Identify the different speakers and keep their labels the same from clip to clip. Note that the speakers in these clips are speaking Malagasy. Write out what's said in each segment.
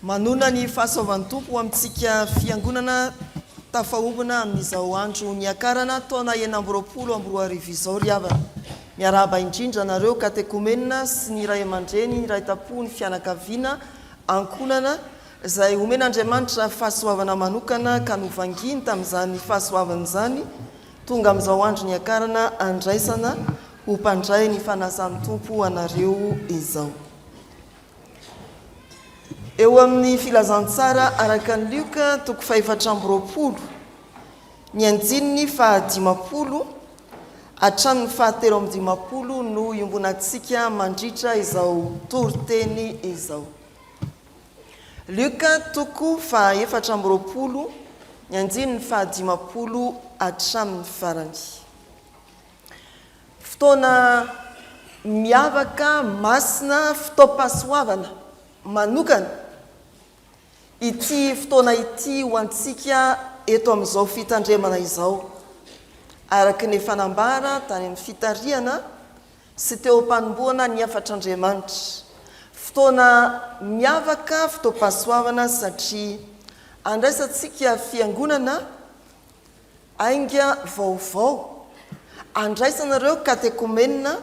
Speaker 1: Manonona ny fahasoavan'ny Tompo ho amintsika Fiangonana tafahombona amin'izao andro niakarana taona 2026 izao ry havana. Miarahaba indrindra anareo katekomenina sy ny ray aman-dreny, ny ray tam-po, ny fianakaviana, ankohonana, izay omen'Andriamanitra fahasoavana manokana ka novangiany tamin'izany fahasoavana izany, tonga amin'izao andro niakarana handraisana ho mpandray ny fanasan'ny Tompo anareo izao. Eo amin'ny Filazantsara araka an'i Lioka toko fahefatra amby 20, ny andininy faha-50 hatramin'ny faha-53 no iombonantsika mandritra izao toriteny izao. Lioka toko faha-24, ny andininy faha-50 hatramin'ny farany. Fotoana miavaka, masina, fotoam-pahasoavana manokana ity fotoana ity ho antsika eto amin'izao fitandremana izao. Araka ny efa nambara tany amin'ny fitarihana sy teo am-panombohana ny hafatr'Andriamanitra. Fotoana miavaka, fotoam-pahasoavana satria andraisantsika fiangonana Ainga vaovao, andraisanareo katekomenina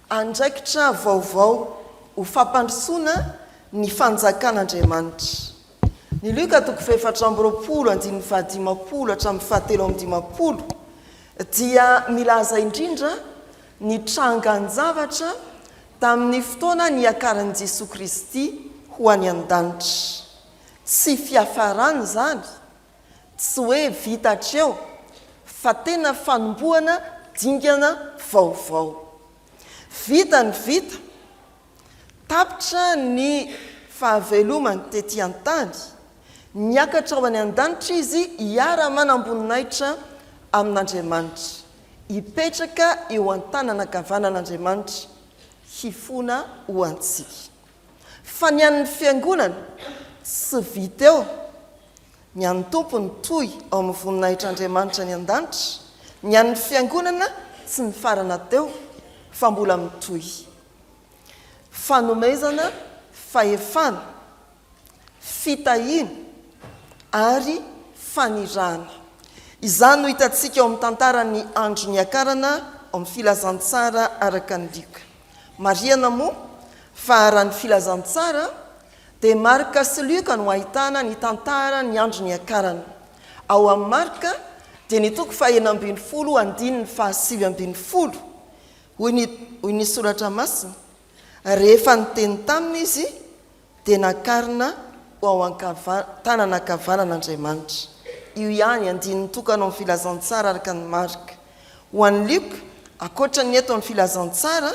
Speaker 1: andraikitra vaovao ho fampandrosoana ny fanjakan'Andriamanitra. Ny Lioka toko faha-24 andininy faha-50 hatramin'ny faha-53 dia milaza indrindra ny trangan-javatra tamin'ny fotoana niakaran'i Jesoa Kristy ho any an-danitra. Tsy fiafarana izany Tsy hoe vita hatreo fa tena fanombohana dingana vaovao. Vita ny vita, tapitra ny fahavelomany tety an-tany, niakatra ho any an-danitra izy hiara-manam-boninahitra amin'Andriamanitra, hipetraka eo an-tanana ankavanan'Andriamanitra, hifona ho antsika. Fa ny an'ny Fiangonana, tsy vita eo. Ny an'ny Tompo nitohy ao amin'ny voninahitr'Andriamanitra any an-danitra, ny an'ny Fiangonana tsy nifarana teo fa mbola mitohy. Fanomezana fahefana, fitahiana ary fanirahana. Izany no hitantsika ao amin'ny tantaran'ny andro niakarana ao amin'ny Filazantsara araka an'i Lioka. Marihana moa fa raha ny Filazantsara Dia Marka sy Lioka no ahitana ny tantara ny andro niakarana. Ao amin'ny Marka dia ny toko faha-16 andininy faha-19, hoy ny hoy ny Soratra Masina, Rehefa niteny taminy izy, dia nakarina ho ao ankava tanana ankavanan'Andriamanitra. Io ihany andininy tokana ao amin'ny Filazantsara araka an'i Marka. Ho an'i Lioka, ankoatra ny eto amin'ny Filazantsara,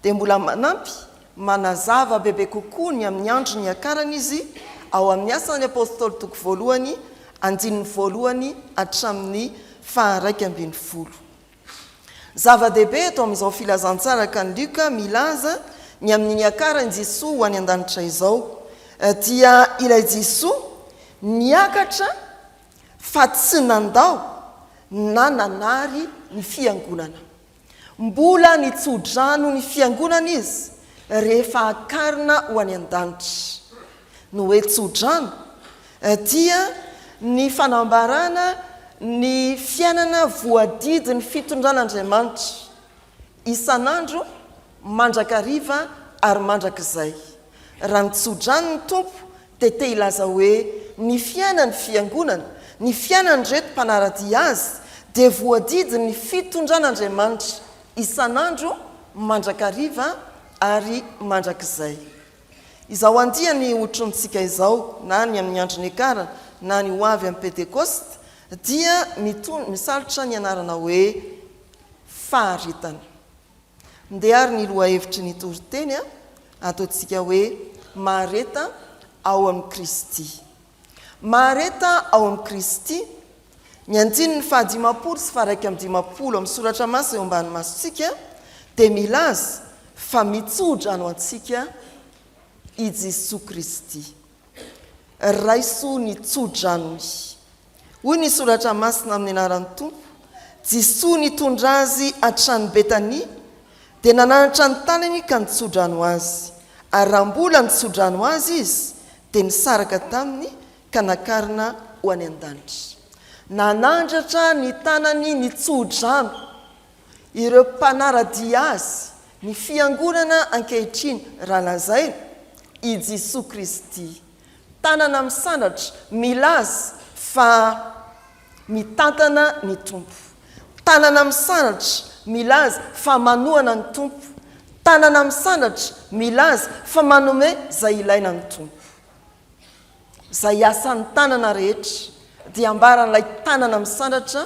Speaker 1: dia mbola manampy Manazava bebe kokoa ny amin'ny andro niakarany izy ao amin'ny Asan'ny Apostoly toko voalohany, andininy voalohany hatramin'ny faha-11. Zava-dehibe eto amin'izao filazantsara araka an'i Lioka milaza ny amin'ny niakaran'i Jesoa ho any an-danitra izao dia ilay Jesoa niakatra fa tsy nandao na nanary ny fiangonana. Mbola nitso-drano ny Fiangonana izy rehefa hakarina ho any an-danitra. Ny hoe tso-drano dia ny fanambarana ny fiainana voadidin'ny fitondran'Andriamanitra isan'andro, mandrakariva ary mandrakizay. Raha nitso-drano ny Tompo dia te hilaza hoe ny fiainan'ny Fiangonana, ny fiainan'ireto mpanara-dia azy dia voadidin'ny fitondran'Andriamanitra isan'andro, mandrakariva ary mandrakizay. Izao andiany hotrontsika izao, na ny amin'ny andro niakarana na ny ho avy amin'ny Pentekosta, dia misalotra ny anarana hoe faharetana. Ndeha ary ny lohahevitry ny toriteny ataontsika hoe Mahareta ao amin'i Kristy. Mahareta ao amin'i Kristy, ny andininy faha-50 sy faha-51 amin'ny soratra masina eo ambany masontsika dia milaza fa mitso-drano antsika i Jesoa Kristy. Raiso ny tso-dranony. Hoy ny Soratra Masina amin'ny anaran'ny Tompo, Jesoa nitondra azy hatrany Betania, dia nananatra ny tanany ka nitso-drano azy. Ary raha mbola nitso-drano azy izy, Dia nisaraka taminy ka nakarina ho any an-danitra. Nanandratra ny tanany nitsodrano ireo mpanara-dia azy, ny Fiangonana ankehitriny, raha lazaina, i Jesoa Kristy. Tanana misandratra milaza fa mitantana ny Tompo. Tanana misandratra milaza fa manohana ny Tompo. Tanana misandratra milaza fa manome izay ilaina ny Tompo. Izay asan'ny tanana rehetra dia ambaran'ilay tanana misandratra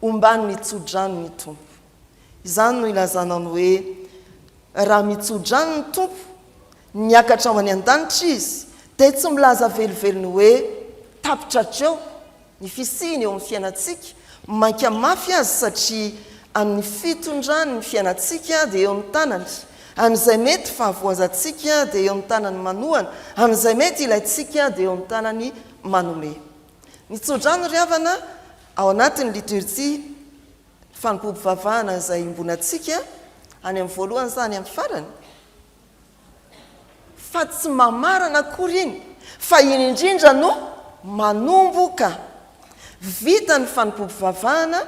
Speaker 1: omban'ny tso-drano ny Tompo. Izany no ilazana ny hoe raha mitso-drano ny Tompo, niakatra ho any an-danitra Izy, dia tsy milaza velively ny hoe tapitra hatreo ny fisiany eo amin'ny fiainantsika, mainka mafy aza satria amin'ny fitondrany ny fiainantsika dia eo ny tanany, amin'izay mety fahavoazantsika dia eo ny tanany manohana, amin'izay mety ilaintsika dia eo ny tanany manome. Ny tsodrano ry havana ao anatin'ny liturjia, fanompoam-pivavahana izay iombonantsika, any amin'ny voalohany sa any amin'ny farany? Fa tsy mamarana akory iny, fa iny indrindra no manomboka. Vita ny fanompoam-pivavahana,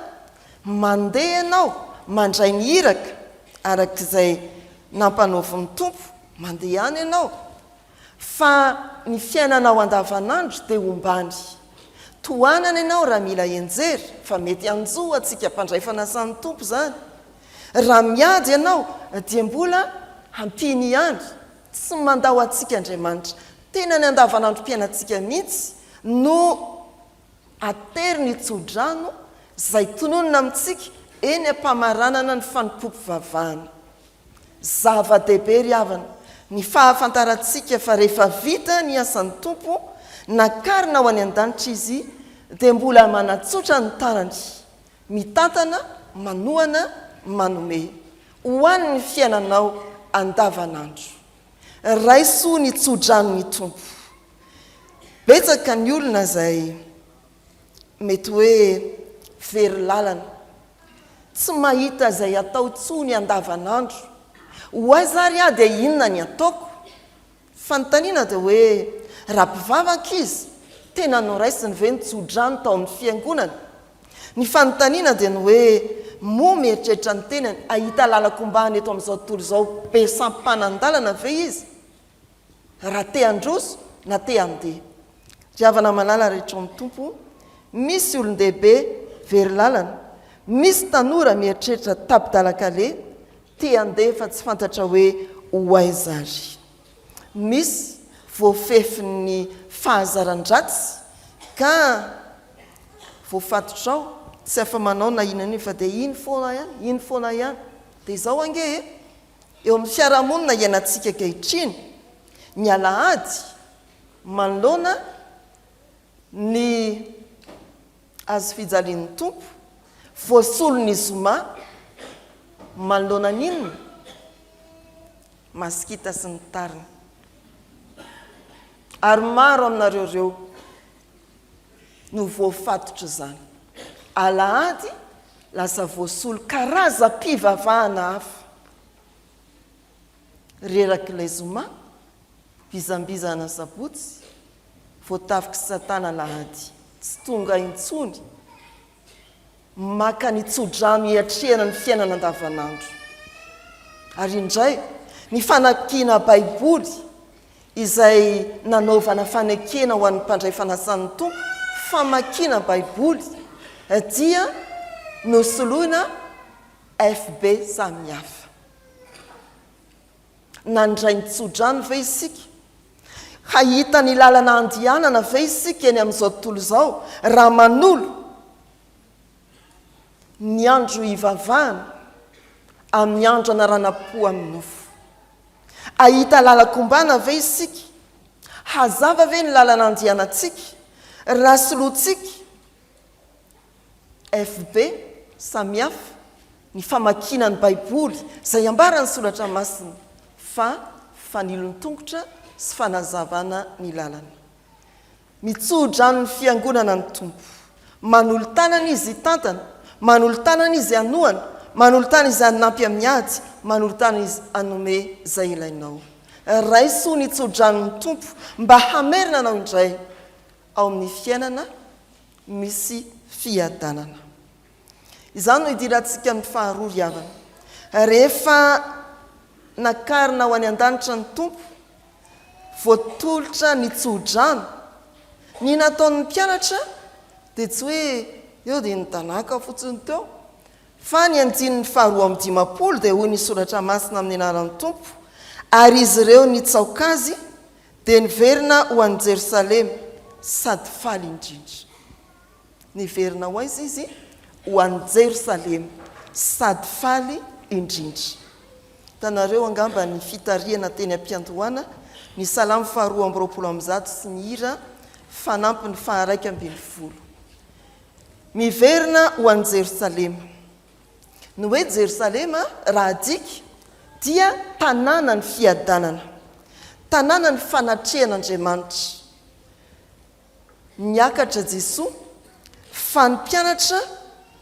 Speaker 1: mandeha ianao mandray ny iraka araka izay nampanaovin'ny Tompo, mandeha any ianao, fa ny fiainanao andavanandro dia ombany. Tohanana ianao raha mila enjery, fa mety hanjo antsika mpandray fanasan'ny Tompo izany. Raha miady ianao dia mbola hampiany ihany. Tsy mandao antsika Andriamanitra. Tena ny andavanandrom-piainantsika mihitsy no ateriny hitsodrano izay tononina amintsika eny am-pamaranana ny fanompoam-pivavahana. Zava-dehibe ry havana ny fahafantarantsika fa rehefa vita ny asan'ny Tompo, nakarina ho any an-danitra Izy dia mbola manatsotra ny tanany. Mitantana, manohana, manome. Ho an'ny fiainanao andavanandro. Raiso ny tso-dranon'ny Tompo. Betsaka ny olona izay mety hoe very lalana. Tsy mahita izay atao intsony andavanandro. Ho aiza ary aho dia inona ny ataoko? Fanontaniana dia hoe, raha mpivavaka izy, tena noraisiny ve ny tso-drano tao amin'ny fiangonana? Ny fanontaniana dia ny hoe, moa mieritreritra ny tenany hahita lalan-kombahana eto amin'izao tontolo izao be sampanan-dalana ve izy raha te handroso na te handeha? Ry havana malala rehetra ao amin'ny Tompo, misy olon-dehibe very lalana, misy tanora mieritreritra tapi-dalan-kaleha, Te handeha fa tsy fantatra hoe ho aiza ary. Misy voafefin'ny fahazaran-dratsy ka voafatotra ao, tsy afa-manao na inona inona fa dia iny foana ihany, iny foana ihany. Dia izao ange e, eo amin'ny fiarahamonina iainantsika ankehitriny, ny alahady manoloana ny Hazo fijalian'ny Tompo, voasolo ny zoma manoloana ny inona? Masikita sy ny tariny. Ary maro aminareo ireo no voafatotr'izany. Alahady lasa voasolo karazam-pivavahana hafa. Rerak'ilay zoma, bizambizana sabotsy, voatafik'i satana alahady, tsy tonga intsony maka ny tsodrano hiatrehana ny fiainana andavanandro. Ary indray, ny fanakiana baiboly izay nanaovana fanekena ho an'ny mpandray fanasan'ny Tompo, famakiana baiboly, dia nosoloina FB samihafa. Nandray ny tsodrano ve isika? Hahita ny lalana andianana ve isika eny amin'izao tontolo izao raha manolo ny andro hivavahana amin'ny andro anaranam-po amin'ny nofo? Hahita lalan-kombana ve isika? Hazava ve ny lalana andianantsika raha solointsika FB, Samihafa ny famakiana ny Baiboly izay ambaran'ny Soratra Masina fa fanilon-tongotra sy fanazavana ny lalana. Mitsodrano ny Fiangonana ny Tompo. Manolo-tanana Izy hitantana, manolo-tanana Izy hanohana, manolo-tanana Izy hanampy amin'ny ady, manolo-tanana Izy hanome izay ilainao. Raiso ny tsodranon'ny Tompo mba hamerina anao indray ao amin'ny fiainana misy fiadanana. Izany no idirantsika amin'ny faharoa ry havana. Rehefa nakarina ho any an-danitra ny Tompo, voatolotra ny tsodrano. Ny nataon'ny mpianatra dia tsy hoe eo dia nidanàka fotsiny teo, fa ny andininy faharoa 52 dia hoy ny Soratra Masina amin'ny anaran'ny Tompo, Ary izy ireo nitsaoka azy, dia niverina ho any Jerosalema, sady faly indrindra. Niverina ho aiza izy? Ho any Jerosalema, sady faly indrindra. Hitanareo angamba ny fitarihana teny am-piandohana, ny Salamo faharoa 122 sy ny hira fanampiny faha-11. Miverina ho any Jerosalema. Ny hoe Jerosalema, raha adika, dia tanànan'ny fiadanana, tanànan'ny fanatrehan'Andriamanitra. Niakatra Jesoa fa ny mpianatra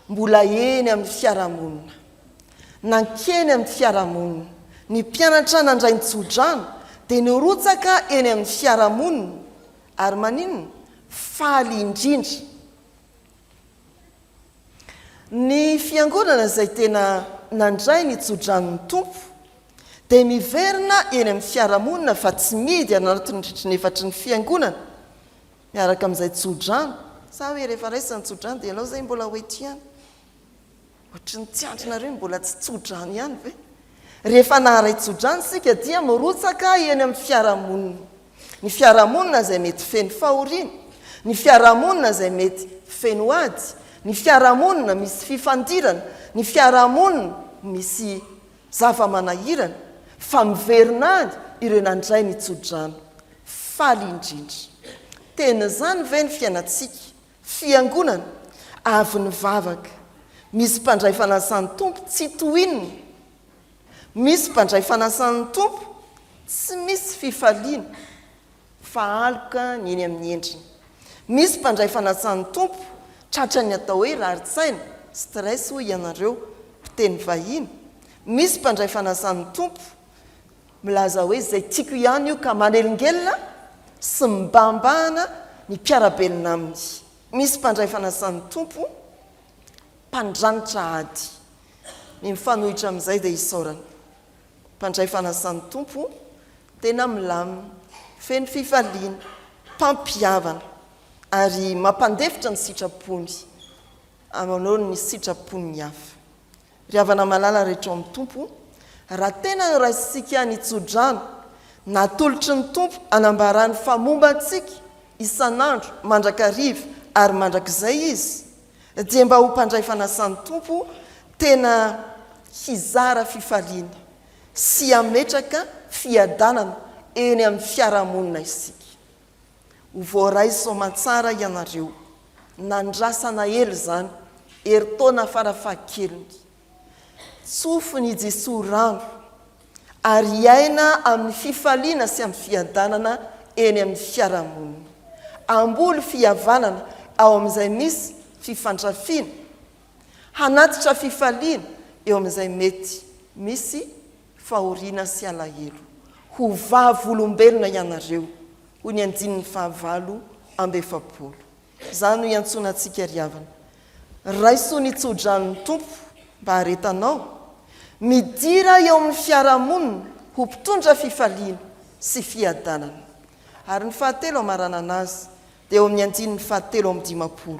Speaker 1: mbola eny amin'ny fiarahamonina. Nankeny amin'ny fiarahamonina. Ny mpianatra nandray ny tsodrano dia nirotsaka eny amin'ny fiarahamonina ary maninona? Faly indrindra. Ny fiangonana izay tena nandray ny tsodranon'ny Tompo dia miverina eny amin'ny fiarahamonina fa tsy mihidy anatin'ny rindrin'efatry ny fiangonana miaraka amin'izay tsodrano. Sa hoe rehefa raisina ny tsodrano dia ianao izay mbola ho eto ihany? Ohatry ny tsy andrinareo mbola tsy tsodrano ihany ve? Rehefa naharay tsodrano isika dia mirotsaka eny amin'ny fiarahamonina. Ny fiarahamonina izay mety feno fahoriana, ny fiarahamonina izay mety feno ady, ny fiarahamonina misy fifandirana, ny fiarahamonina misy zava-manahirana, fa miverina any ireo nandray ny tsodrano. Faly indrindra. Tena izany ve ny fiainantsika? Fiangonana, avy nivavaka. Misy mpandray fanasan'ny Tompo tsy tohinina. Misy mpandray fanasan'ny Tompo tsy misy fifaliana fa aloka ny eny amin'ny endriny. Misy mpandray fanasan'ny Tompo tratran'ny atao hoe rarin-tsaina, stress hoy ianareo mpiteny vahiny. Misy mpandray fanasan'ny Tompo Milaza hoe izay tiako ihany io ka manelingelina sy mibahambahana ny mpiara-belona aminy. Misy mpandray fanasan'ny Tompo mpandranitra ady. Ny mifanohitra amin'izay dia isaorana. Mpandray fanasan'ny Tompo tena milamina, feno fifaliana, mpampihavana ary mampandefitra ny sitrapony anoloan'ny sitrapon'ny hafa. Ry havana malala rehetra ao amin'ny Tompo, raha tena noraisintsika ny tsodrano natolotry ny Tompo hanambarany fa momba antsika isan'andro, mandrakariva ary mandrakizay Izy, dia mba ho mpandray fanasan'ny Tompo tena hizara fifaliana sy hametraka fiadanana eny amin'ny fiarahamonina isika. Ho voaray soamantsara ianareo. Nandrasana ela izany, herintaona farafahakeliny. Tsofiny i Jesoa rano, ary hiaina amin'ny fifaliana sy amin'ny fiadanana eny amin'ny fiarahamonina. Hamboly fihavanana ao amin'izay misy fifandrafiana. Hanatitra fifaliana eo amin'izay mety misy fahoriana sy alahelo. Ho vavolombelona ianareo, hoy ny andininy faha-48. Izany no iantsoana antsika ry havana. Raiso ny tsodranon'ny Tompo mba haharetanao. Midira eo amin'ny fiarahamonina ho mpitondra fifaliana sy fiadanana. Ary ny fahatelo hamaranana azy dia eo amin'ny andininy faha-53.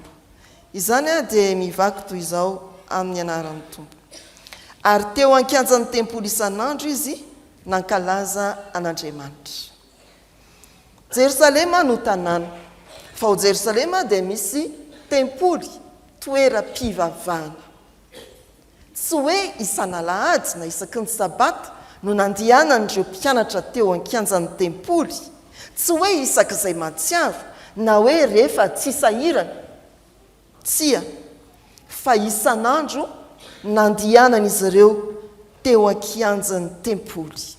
Speaker 1: Izany dia mivaky toy izao amin'ny anaran'ny Tompo. Ary teo an-kianjan'ny tempoly isan'andro izy nankalaza an'Andriamanitra. Jerosalema no tanàna. Fa ao Jerosalema dia misy tempoly, toeram-pivavahana. Tsy hoe isan'alahady na isaky ny Sabata no nandehanan'ireo mpianatra teo an-kianjan'ny tempoly, tsy hoe isak'izay mahatsiaro, na hoe rehefa tsy sahirana. Tsia, fa isan'andro nandehanan'izy ireo teo an-kianjan'ny tempoly.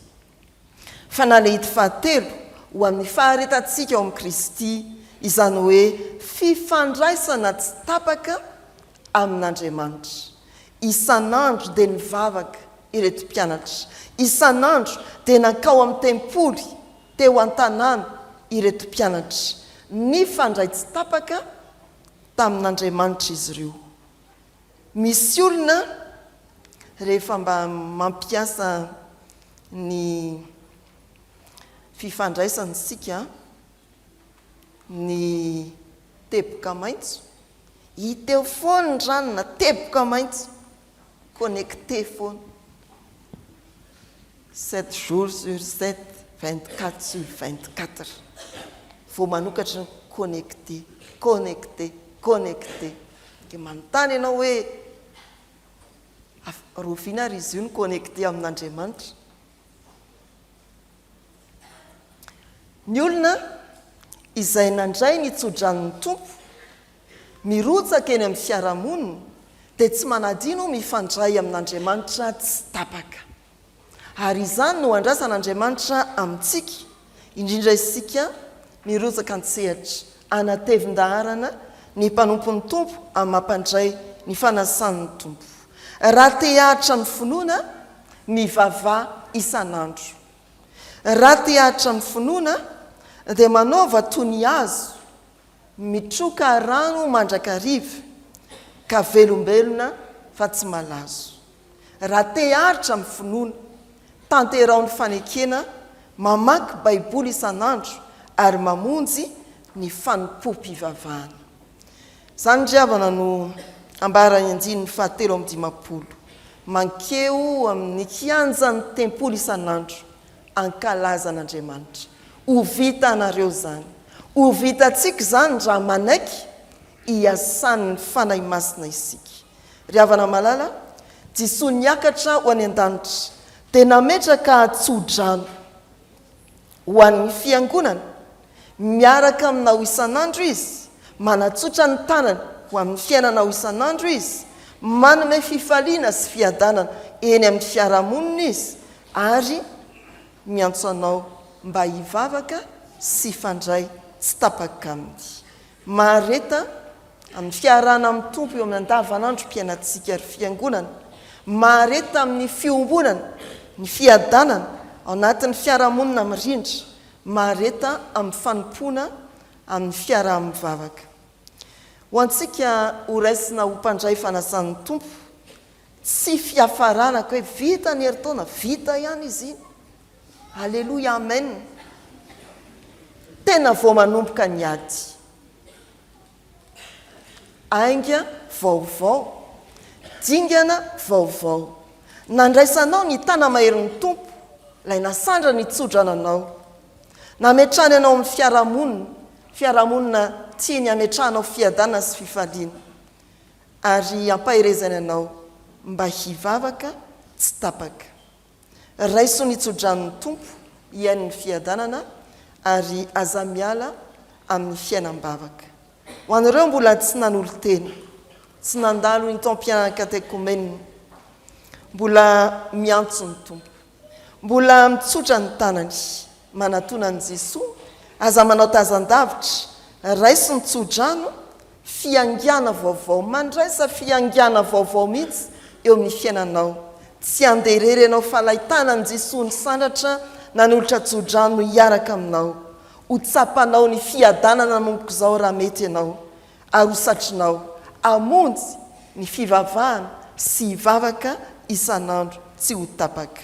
Speaker 1: Fanalahidy fahatelo ho amin'ny faharetantsika ao amin'i Kristy, izany hoe fifandraisana tsy tapaka amin'Andriamanitra. Isan'andro dia nivavaka. ireto mpianatra. Isan'andro dia nankao amin'ny tempoly teo an-tanàna ireto mpianatra. Nifandray tsy tapaka tamin'Andriamanitra izy ireo. Misy olona rehefa mba mampiasa ny fifandraisana isika, ny teboka maitso, hita eo foana ny ranona teboka maitso, connecté foana, sept jours sur sept, 24 sur 24, vao manokatra ny connecté, connecté, connecté, dia manontany ianao hoe rahoviana ary izy io no connecté amin'Andriamanitra? Ny olona izay nandray ny tsodranon'ny Tompo, mirotsaka eny amin'ny fiarahamonina, dia tsy manadino mifandray amin'Andriamanitra tsy tapaka. Ary izany no andrasan'Andriamanitra amintsika, indrindra isika mirotsaka an-tsehatra hanatevin-daharana ny mpanompon'ny Tompo amin'ny mampandray ny fanasan'ny Tompo. Raha te-hahatra ny finoana, mivavaha isan'andro. Raha te hahatra ny finoana dia manaova toy ny hazo mitroka rano mandrakariva ka velombelona fa tsy malazo. Raha te haharitra amin'ny finoana, tanteraho ny fanekena mamaky Baiboly isan'andro ary mamonjy ny fanompoam-pivavahana. Izany ry havana no ambaran'ny andininy fahatelo amby 50, Mankeo amin'ny kianjan'ny tempoly isan'andro, hankalaza an'Andriamanitra. Ho vitanareo izany. Ho vitantsika izany raha manaiky hiasan'ny Fanahy Masina isika. Ry havana malala, Jesoa niakatra ho any an-danitra dia nametraka tso-drano. Ho an'ny Fiangonana. Miaraka aminao isan'andro Izy, manatsotra ny tanany ho amin'ny fiainanao isan'andro Izy, manome fifaliana sy fiadanana eny amin'ny fiarahamonina Izy, ary miantso anao mba hivavaka sy hifandray tsy tapaka Aminy. Mahareta amin'ny fiarahana amin'ny Tompo eo amin'ny andavanandrom-piainantsika ry Fiangonana. Mahareta amin'ny fiombonana, ny fiadanana ao anatin'ny fiarahamonina mirindra. Mahareta amin'ny fanompoana, amin'ny fiaraha-mivavaka. Ho antsika ho raisina ho mpandray fanasan'ny Tompo, tsy fiafarana ka hoe vita ny herintaona, vita ihany izy iny. Aleloia amen. Tena vao manomboka ny ady. Ainga vaovao. Dingana vaovao. Nandraisanao ny tana-maherin'ny Tompo, ilay nasandrany hitsodrana anao. Nametrahany anao amin'ny fiarahamonina, fiarahamonina tiany hametrahanao fiadanana sy fifaliana. Ary ampaherezany anao mba hivavaka tsy tapaka. Raiso ny tsodranon'ny Tompo hihaino ny fiadanana ary aza miala amin'ny fiainam-bavaka. Ho an'ireo mbola tsy nanolo-tena, tsy nandalo ny taom-piainana katekomenina, mbola miantso ny Tompo, mbola mitsotra ny tanany, manatona an'i Jesoa, aza manao tazan-davitra, raiso ny tsodrano, Fiangana vaovao, Mandraisa fiangana vaovao mihitsy eo amin'ny fiainanao. Tsy handeha irery ianao fa ilay tanan'i Jesoa nisandratra nanolotra tsodrano hiaraka aminao. Ho tsapanao ny fiadanana manomboka izao raha mety ianao ary ho satrinao hamonjy ny fivavahana sy hivavaka isan'andro tsy ho tapaka.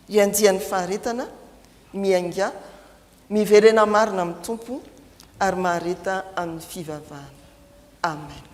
Speaker 1: Ry andian'ny faharetana, miaingà. Miverena marina amin'ny Tompo ary mahareta amin'ny fivavahana. Amen.